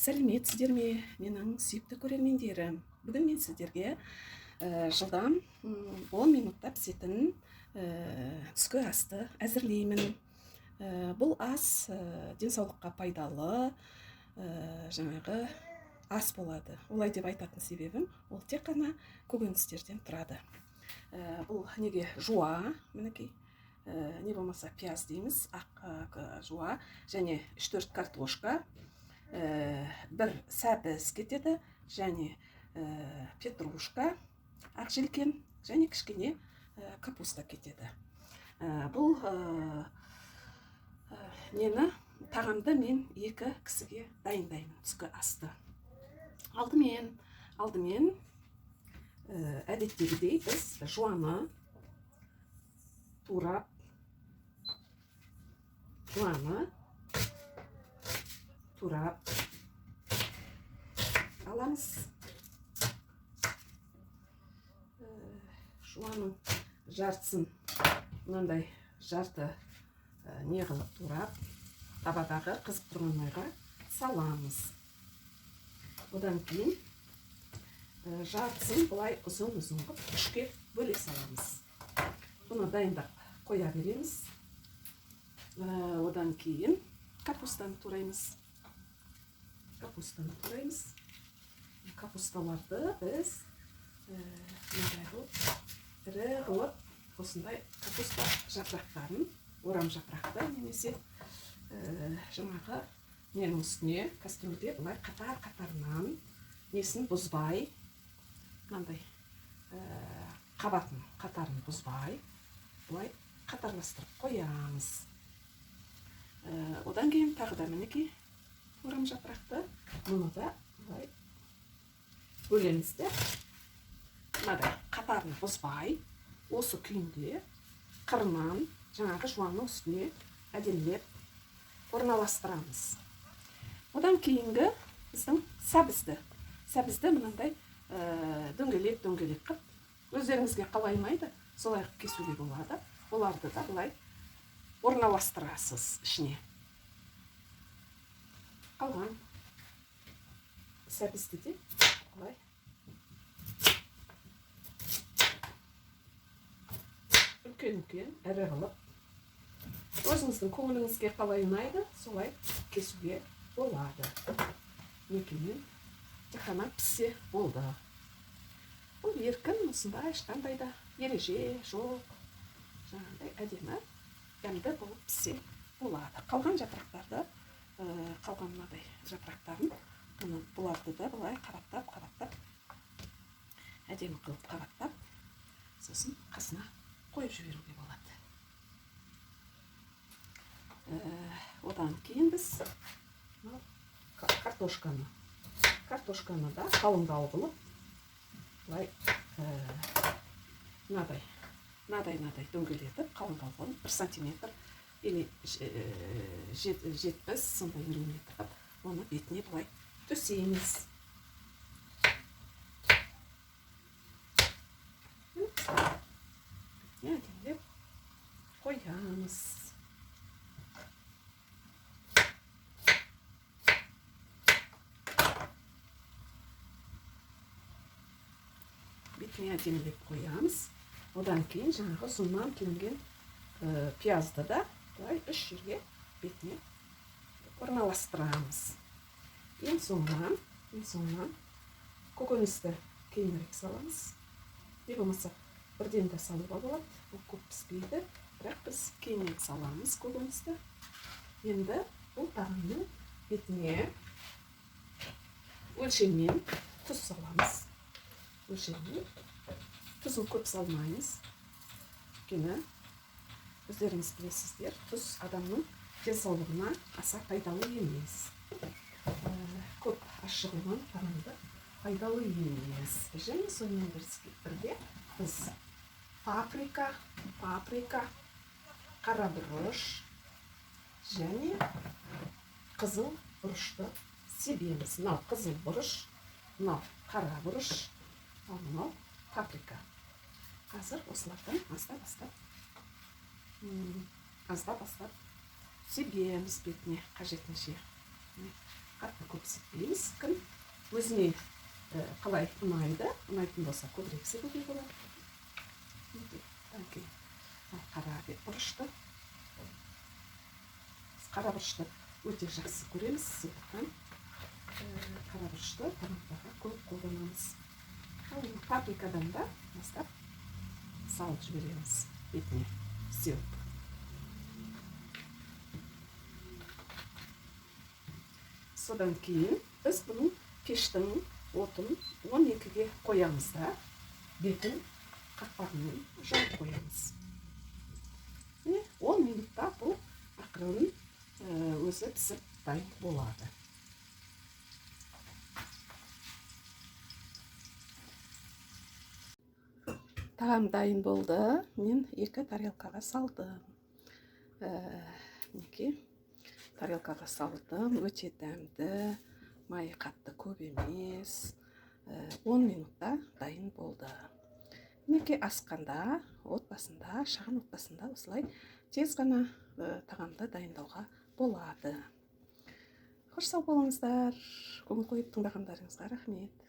Сәлеметсіздер ме, менің сүйікті көрермендерім! Бүгін мен сіздерге жылдам 10 минутта пісетін түскі асты әзірлеймін. Бұл ас денсаулыққа пайдалы жаңағы ас болады. Олай деп айтатын себебім, ол тек қана көкөністерден тұрады. Бұл неге жуа, мінекей, не болмаса пияз дейміз, ақ жуа және 3-4 картошка, бір сәбіз кетеді, және петрушка, ақ желкен және кішкене капуста кетеді. Бұл нені тағамды мен 2 кісіге дайындаймын түскі асты. Алдымен әдеттегідей біз жуаны турап, аламыз. Жуаның жартысын мынандай жарты не қылып турап, табадағы қызып тұрған майға саламыз. Одан кейін жартысын былай ұзын-ұзын қылып үшке бөле саламыз. Бұны дайындап қоя береміз. Одан кейін капустаны тураймыз. Капусталарды біз мындай қылып, ірі қылып, осындай капуста жапырақтарын, орам жапырақты немесе жаңағы ненің үстіне кастрюльде былай қатар-қатарынан несін бұзбай, мынандай қабатын қатарын бұзбай былай қатарластырып қоямыз. Одан кейін тағы да мінекей орам жапырақты мұны да былай бөлеміз де, мынадай қатарын бұзбай осы күйінде қырынан жаңағы жуанның үстіне әдемілеп орналастырамыз. Одан кейінгі біздің сәбізді. Сәбізді мынандай дөңгелек-дөңгелек қылып, өздеріңізге қалай ұнайды, солай қылып кесуге болады. Оларды да былай орналастырасыз ішіне. Қалған сәбізді де былай үлкен-үлкен ірі қылып, өзіңіздің көңіліңізге қалай ұнайды, солай кесуге болады. Мінекей, тек қана піссе болды. Бұл еркін, осындай ешқандай да ереже жоқ. Жаңағыдай әдемі, дәмді болып піссе болады. Қалған жапырақтарды, қалған мынадай жапырақтарын, бұларды да былай қабаттап, қабаттап, әдемі қылып қабаттап, сосын қасына қойып жіберуге болады. Одан кейін біз картошканы да қалыңдау қылып, былай мынадай, мынадай дөңгелетіп, қалыңдау қылып, 1 сантиметр или 70 сондай миллиметр қылып, оны бетіне былай төсейміз. Бетіне әдемілеп қоямыз. Бетіне әдемілеп қоямыз. Одан кейін жаңағы ұзыннан тілінген пиязды да былай үш жерге бетіне орналастырамыз. Ең соңынан көкөністі кейінірек саламыз. Не болмаса бірден де салуға болады. Бұл көп піспейді, бірақ біз кейінірек саламыз көкөністі. Енді бұл тағамның бетіне өлшеммен тұз саламыз. Өлшеммен тұзын көп салмаймыз. Өйткені өздеріңіз білесіздер, тұз адамның денсаулығына аса пайдалы емес. Көп ащы қылған тағамды пайдалы емес. Және сонымен бірге біз паприка, қара бұрыш және қызыл бұрышты себеміз. Мынау қызыл бұрыш, мынау қара бұрыш, ал мынау паприка. Қазір осылардан аздап-аздап себеміз бетіне қажетінше. Қатты көп сеппейміз. Кім өзіне қалай ұнайды, ұнайтын болса көбірек себуге болады. Мінекей, қара бұрышты. Біз қара бұрышты өте жақсы көреміз, сондықтан қара бұрышты тағамдарға көп қолданамыз. Ал паприкадан да бастап салып жібереміз бетіне сеуіп. Содан кейін біз бұның пештің отын 12-ге қоямыз да, бетін қақпағымен жауып қоямыз. Міне, 10 минутта бұл ақырын өзі пісіп дайын болады. Тағам дайын болды. Мен 2 тарелкаға салдым. Мінекей, тарелкаға салдым. Өте дәмді, майы қатты көп емес. 10 минутта дайын болды. Мінекей, асқанда, отбасында, шағын отбасында осылай тез ғана тағамды дайындауға болады. Қош сау болыңыздар. Көңіл қойып тыңдағандарыңызға рахмет.